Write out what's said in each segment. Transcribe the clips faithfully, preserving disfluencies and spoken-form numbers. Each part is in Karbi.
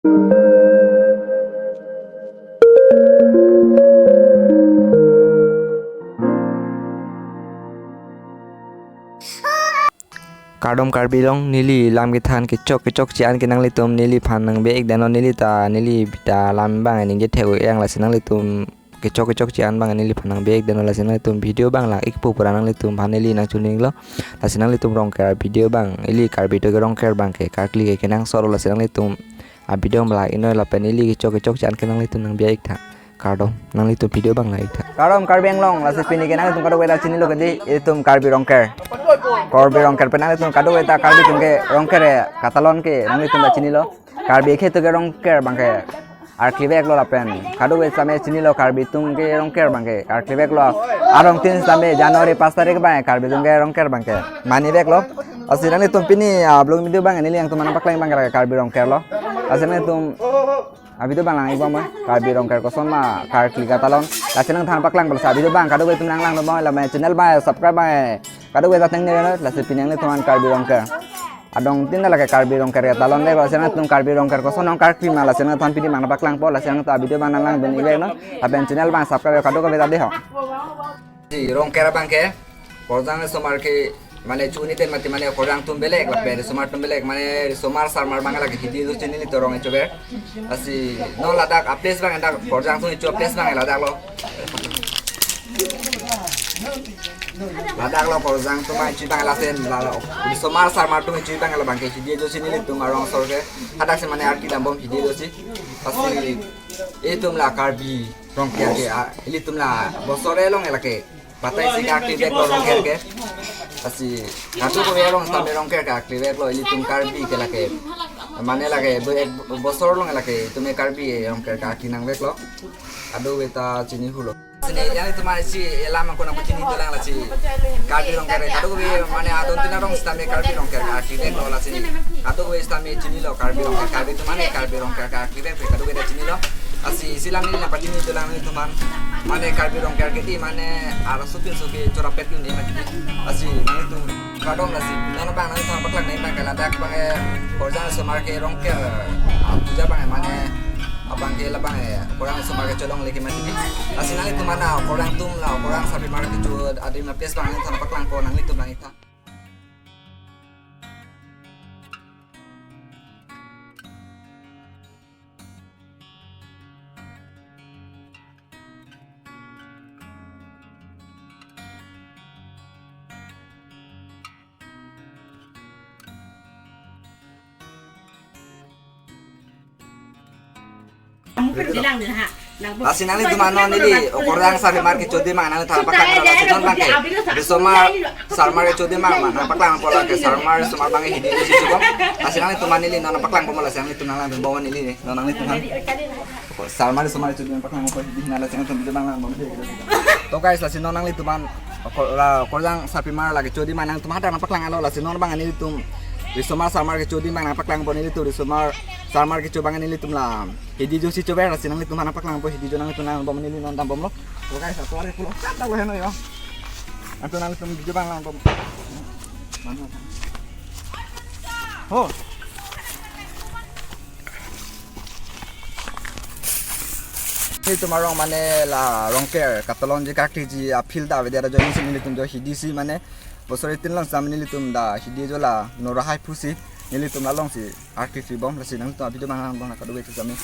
Kardom Karbi Anglong, neli lam kethan kechok kechok chi-an ke nanglitum neliphan nangbe-ik detnon, neli ta neli ta lam abang ningje thek-o-ik lang, lasi nanglitum kechok kechok chi-an abang neliphan nangbe-ik detnon, lasi nanglitum video abang lang-ik pu pura nanglitumphan neli nangchoninglo. Lasi nanglitum Rongker video abang, ili Karbi atum ke Rongker abang ke karkli ke kenangsot lo, lasi nanglitum a video abang lang-ik non lapen ili kechok kechok chi-an ke nanglitum nangbe-ik tha. Kardom, nanglitum video abang lang-ik tha. Kardom Karbi Anglong, lasi pini ke nanglitum kadokave ta chinilo kedi, itum Karbi Rongker. Karbi Rongker pen nanglitum kadokave ta Karbi atum ke Rongker katalon ke nanglitum ta chinilo. Karbi akhei atum ke Rongker abang ke arkliveklo lapen kadokave sitame chinilo, Karbi atum ke Rongker abang ke arkliveklo. Arongtin sitame January pas tarik abang Karbi atum ke Rongker abang ke maniveklo. Lasi nanglitum pini, ah, vlog video abang neli nangtum nangpaklang abang ke Karbi Rongker lo. Lasi nanglitum a video abang lang-ik bom, Karbi Rongker koson ma karkli katalon. Lasi nangthan paklang bal sa video abang kadokave atum nanglang bom, lame channel abang subscribe abang kadokave ta tengne lo, lasi pini nanglitum an Karbi Rongker adongtin lake Karbi Rongker katalon le, lasi nangtum Karbi Rongker koson nang karkli ma, lasi nangthan pini abang paklangpo, lasi nangtum a video abang nanglang dun-ik lo. Lapen channel abang subscribe kadokave ta dei ho. Si Rongker abang ke, Karjang Somar ke, mane chuni ten mati mane Karjang atum belek, lapen Somar atum belek, mane Somar Sarmar abang lake hidi do chinilo, rong kechover. Lasi non ladak a-place abang dak Karjang atum kecho place abang ladak lo. Ladak lo Karjang atum kecho abang lasen la lo. Somar Sarmar atum kecho abang labang ke hidi do chinilo, itum arong asor ke. Hadak si mane arki dambom hidi do si. Lasi itum la Karbi Rongker ke, ah, ilitum la bosor elong lake batai si karkliveklo Rongker ke. Lasi kadokave arong sitame Rongker karkliveklo, ilitum Karbi ke lake. Mane lake bo-, ek bosor along lake itum Karbi Rongker karkli nangveklo. Kadokave ta chini hulo. Lasi neli nangtum an si alam angko nangpachini dolang, lasi Karbi Rongker kadokave mane adontin arong sitame Karbi Rongker karkliveklo, lasi kadokave sitame chinilo Karbi Rongker, Karbi atum mane Karbi Rongker karklivek kadokave ta chinilo. Lasi isi alam neli nangpachini dolang nangtum an, mane Karbi Rongker kedi mane arloso pinso ke chorapet un-e mati. Lasi nangtum kardom, lasi non abang nangthan paklang nangji abang ke ladak abang, eh, Karjang Somar ke Rongker, ah, puja abang mane abang ke labang, eh, Karjang Somar kecho along lake mati. Lasi nanglitum an Karjang atum la Karjang sarpimar kecho adim a-place abang nangthan paklangpo, nanglitum lang-ik tha. Lasi nanglitum an non neli Karjang sarpimar kecho adim abang nangthan paklang, lasi non abang ke Somar Sarmar kecho adim abang nangpaklangpo, lake Sarmar Somar abang hidi do si chobom. Lasi nanglitum an neli non paklangpo, lasi nanglitum nanglang bom neli non nanglitum an. Sarmar Somar kecho adim paklangpo hidi, lasi nangtum video abang lang bom. To guys, lasi non nanglitum an Kar-, la Karjang sarpimar lake kecho adim abang nangtum hadak nangpaklanglo, lasi non abang nelitum Somar Sarmar kecho adim abang nangpaklangpo, nelitum Somar Sarmar kecho abang nelitum la hidi do si chover, lasi nanglitum nangpaklangpo hidi do, nangtum lang bom neli non dambomlo. To guys, ator ke pulo kat lo heno yo. Nangtum nanglitum video abang lang bom. Ho. Nelitum arong mane la Rongker katalon ji karkliji a-field ta avedet ajoine si nelitum jo hidi si mane bosor tin along sitame nelitum ta hidi jo la Norahai pusi nelitum la along si karkli bom, lasi nangtum video abang lang bom la kadokave sitame.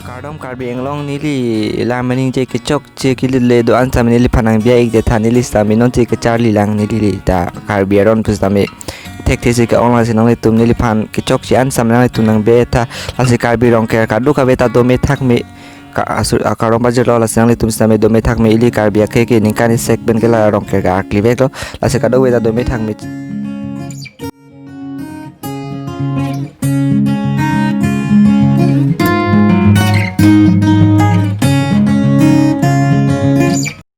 Kardom Karbi Anglong, neli la meningje kechokche kelile do-an sitame neliphan nangbi-ik detha, neli sitame non si kacharli lang, neli ta Karbi aron pusitame thekthe si ke-ong, lasi nanglitum neliphan kechokche an sitame nanglitum nangbe tha, lasi Karbi Rongker kadokave ta dome thakme ka asu, a, kardom pajirlo, lasi nanglitum sitame dome thakme, ili Karbi akhei ke ningkan isi pen ke la Rongker ke arkli veklo, lasi kadokave ta dome thakme.